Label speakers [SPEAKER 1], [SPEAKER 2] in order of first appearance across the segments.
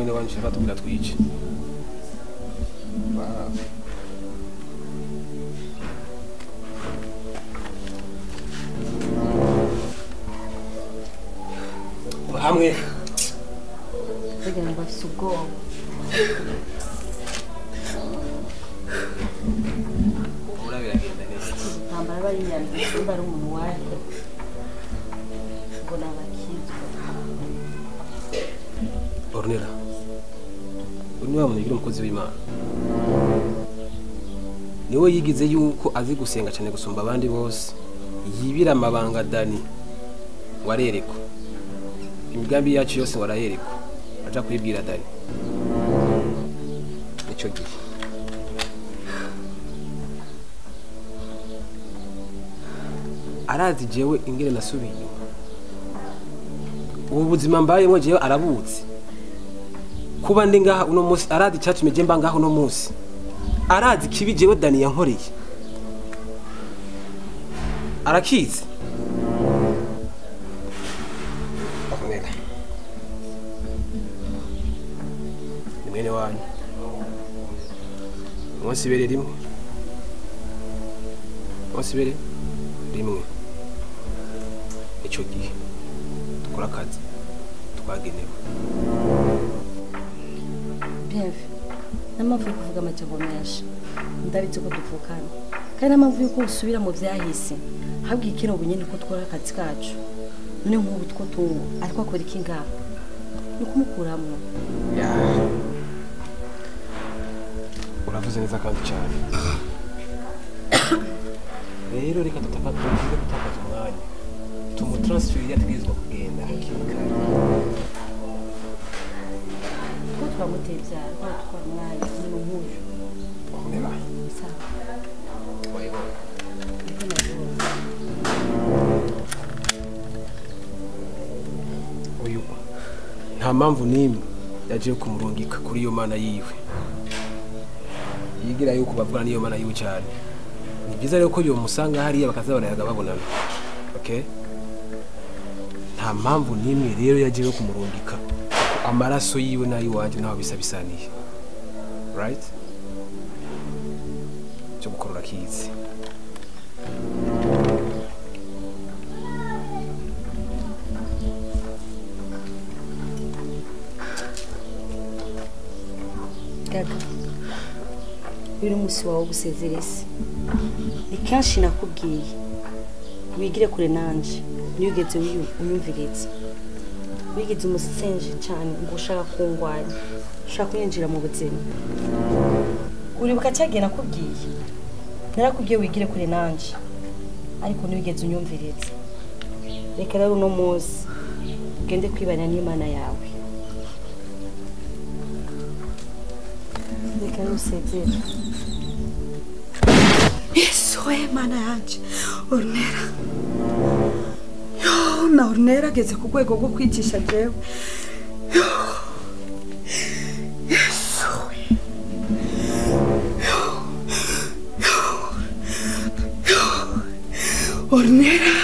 [SPEAKER 1] mwene wanyu shaka tubwira twice. Wow. Hamwe
[SPEAKER 2] kugira ngo afise ubwoba.
[SPEAKER 1] Urabiragenda neza.
[SPEAKER 2] Intambara bari yambitse bari umuntu wahe ngo nabakizwe.
[SPEAKER 1] Ornella, uri wa muntu umukozi w'Imana. Niwe yigize yuko azi gusenga cyane gusumba abandi bose. Yibira amabanga Dani warerekwa. Imigambi yacu yose warayerekwa. Aja kuyibwira Dani. Nico gihe. Arazi jewe ingene nasubiye inyuma. Ubu buzima mbayemo jewe arabutse. Kuba ndi ngaha uno munsi arazi cyatumye je mba ngaha uno munsi. Arazi kibi jewe Dani yankoreye. Arakizi. Ni mwene wanyu. Umunsi ibere rimwe. Umunsi ibere rimwe. Ico gihe dukora akazi twagenewe.
[SPEAKER 2] Bienve, nta yo kuvuga amajambo menshi. Ndabizi ko duvukana. Kandi nta mpamvu yuko usubira mu vyahise. Habwiye ikintu ubu nyene ko twora akazi kacu. None nk'ubu two tungo ariko akora iki ngaha? Ni kumukuramwo.
[SPEAKER 1] Uravuze neza kandi cyane. Rero reka tutakaza umwanya. Tumutransfer yategerezwa kugenda hakiri kare.
[SPEAKER 2] Ko twamutevya twatwara umwanya ni nk'uyu.
[SPEAKER 1] Ornella.
[SPEAKER 2] Sawa.
[SPEAKER 1] Wayibona. Uyu nta mpamvu n'imwe yaje kumurungika kuri iyo mana yiwe. Yigira yuko bavugana n'iyo mana yiwe cyane. Ni byiza rero ko yo musanga hariya bakaza barayaga babonana. Okay? Nta mpamvu n'imwe rero yaje kumurungika. Amaraso yiwe nayo wanje ntaho bisa bisaniye. Right? Cyo gukorora kizi.
[SPEAKER 2] Gaga, uyu munsi wawe gusezerese. Ni kenshi nakubwiye wigire kure nanje nigeze unyumviritse. Wigeze umusenje cyane ngo ushaka kungwanya, ushaka kunyinjira mu buzima. Uribuka cyagiye nakubwiye. Narakubwiye wigire kure nanje. Ariko nigeze unyumviritse. Reka rero uno munsi ugende kwibana n'Imana yawe. Reka nusezere.
[SPEAKER 3] Yesu we mana yanje Ornella. Yo na Ornella ageze ku rwego rwo kwicisha jewe. Yesu we. Ornella.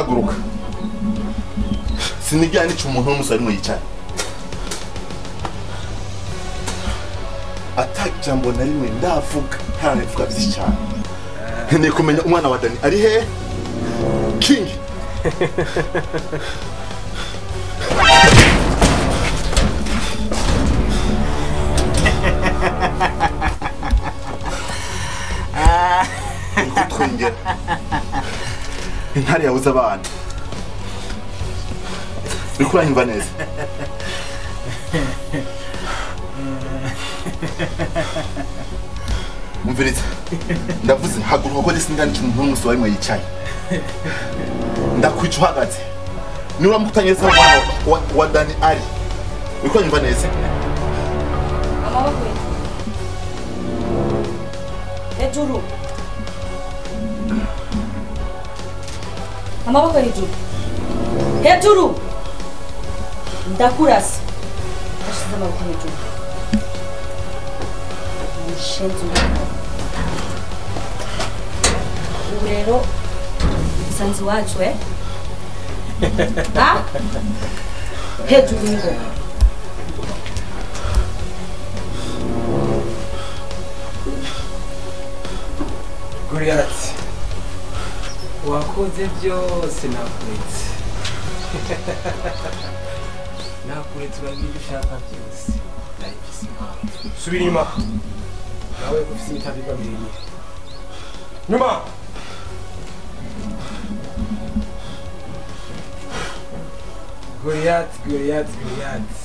[SPEAKER 4] Haguruka. Sinigera nica umuntu w'umusore arimo yicaye. Ata jambo na rimwe ndavuga, ntaravuga byinshi cyane. Nkeneye kumenya umwana wa Dani ari hehe? King. Kutwengera. Intare yabuze abana. Uriko uranyumva neza? Umviriza. Ndavuze haguruka ko singa nica umuntu w'umusore arimo yicaye. Ndakwica uhagaze. Niba mukutanyeza umwana wa Dani ari. Uriko uranyumva neza?
[SPEAKER 2] Amaboko hejuru. Amaboko hejuru. Hejuru. Ndakurasa. Ashize amaboko hejuru. Mushenzi. Ubu rero musanzi wacu eh? Ha? Hejuru y'ingoma.
[SPEAKER 1] Goliath. Wakoze byose nakuretse. Nakuretse uragira ibyo ushaka byose. Narifise impamvu. Subira inyuma. Nawe ufise imitabirwa miremire. Nyuma! Goliath, Goliath, Goliath.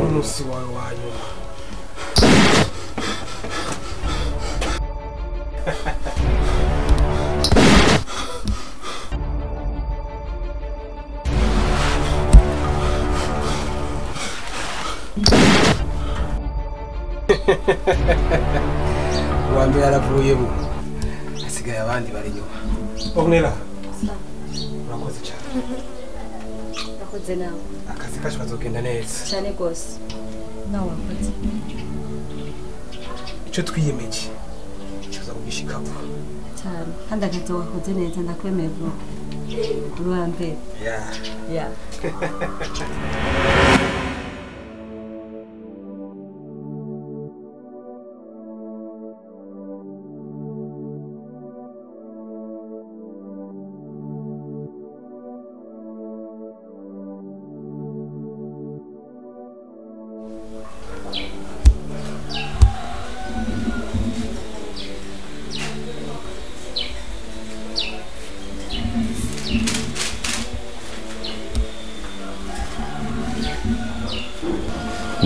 [SPEAKER 1] Umunsi wawe wa nyuma. Uwa mbere aravuyemo, hasigaye abandi bari inyuma. Ornella, urakoze cyane.
[SPEAKER 2] Urakoze nawe.
[SPEAKER 1] Akazi kacu kazogenda neza
[SPEAKER 2] cyane rwose. Nawe urakoze.
[SPEAKER 1] Icyo twiyemeje tuza kugishikako
[SPEAKER 2] cyane, kandi akazi wakoze neza, ndakwemeye bro. Uri uwa mbere.
[SPEAKER 1] Yeah.
[SPEAKER 2] Yeah.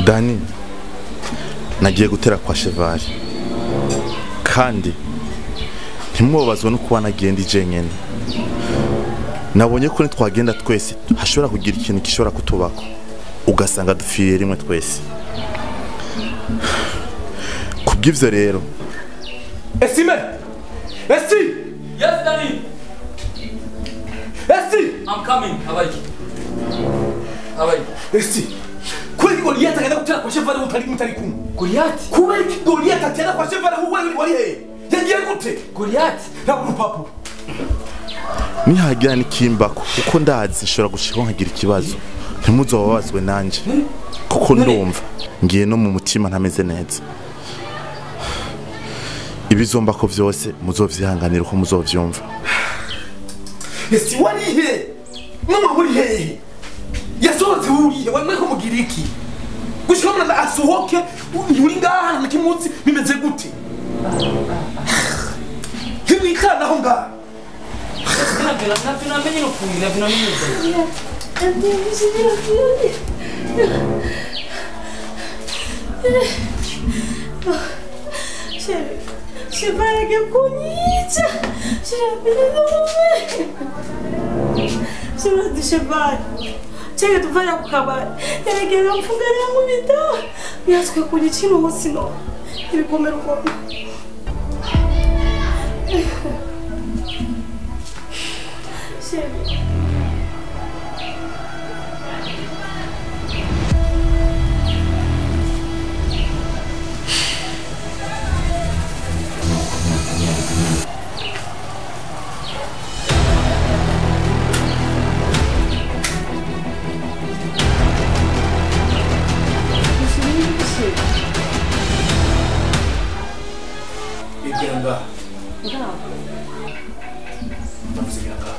[SPEAKER 4] Dani, nagiye gutera kwa Cheval. Kandi ntimubabazwe no kuba nagiye ndi jenyene. Nabonye ko nitwagenda twese hashobora kugira ikintu gishobora kutubako, ugasanga dupfiriye rimwe twese. Kubw'ivyo rero,
[SPEAKER 1] Estime! Esti!
[SPEAKER 5] Yes, Dani!
[SPEAKER 1] Esti!
[SPEAKER 5] I'm coming. Habaye. Habaye.
[SPEAKER 1] Esti! Kubera Goliath agenda gutera kwa Cheval utari mutari kumwe.
[SPEAKER 5] Goliath?
[SPEAKER 1] Kubera Goliath atera kwa Cheval wowe wari hehe? Yagiye gute?
[SPEAKER 5] Goliath?
[SPEAKER 1] Ntabwo urupapuro.
[SPEAKER 4] Nihagira n'ikimbako kuko ndazi nshobora gushika nkagira ikibazo. Ntimuzobabazwe nanje kuko ndumva ngiye no mu mutima ntameze neza. Ibizombako vyose muzovyihanganira uko muzovyumva.
[SPEAKER 1] Esti wari he? Mama uri hehe? Yasohotse uriye wamwe ko mugira iki? Gushika mwana asohoke uri ngaha na kimunsi bimeze gute? Ntimwikana aho ngaha.
[SPEAKER 3] Chega tuvara kukabari yaregera mfungara nkubita yatwe kuri kino hosino ibikomere uko Chega.
[SPEAKER 6] Igera ngaha.
[SPEAKER 2] Ngaha.
[SPEAKER 6] Ndavuze igera ngaha.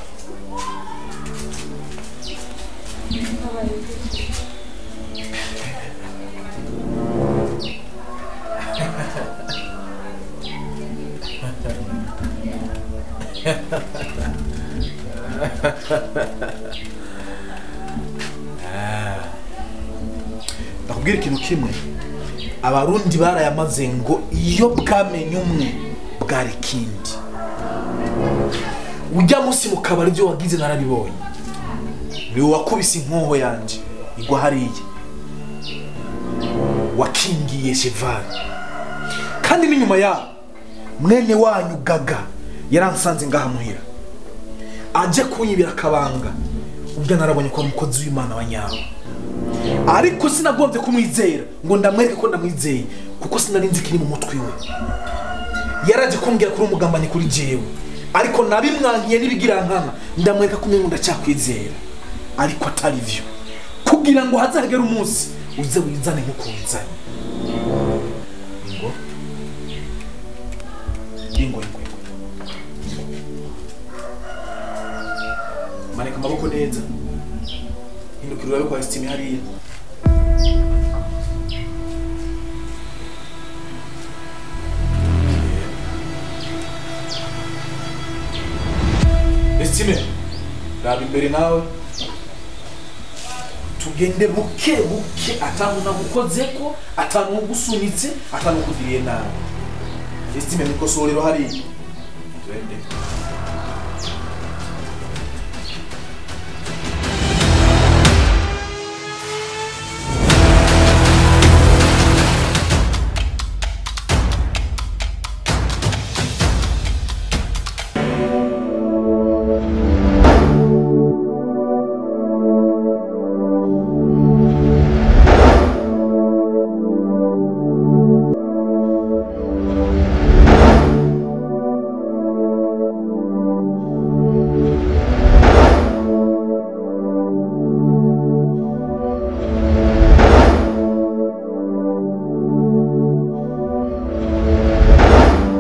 [SPEAKER 6] Ndakubwira ikintu kimwe, abarundi barayamaze ngo iyo bwamenye umwe bwari kindi. Ujya munsi mu kabari ibyo wagize narabibonye. Ni wakubise inkoho yanje igwa hariya, wakingiye Cheval. Kandi n'inyuma yaho mwene wanyu Gaga yaransanze ngaha muhira aje kunyibira akabanga. Ubwo narabonye ko umukozi w'Imana wa nyawe, ariko sinagombye kumwizera ngo ndamwereke ko ndamwizeye, kuko sinari nzi kiri mu mutwe we. Yaraje kumbwira kuri umugambane kuri jewe, ariko nabimwankiye n'ibigirankana ndamwereka ko umengo ndacyakwizera, ariko atari vyo, kugira ngo hazagere umunsi uze wizane nkukunzanye. Ingo ingo ingo, manika amaboko neza, hindukira urabe kwa esitime hariya. Estime, raba imbere nawe, tugende buke buke, atanu nagukozeko, atanu ugusunitse, atanu ukugiriye nabi. Estime, mikosorero hariya, twende.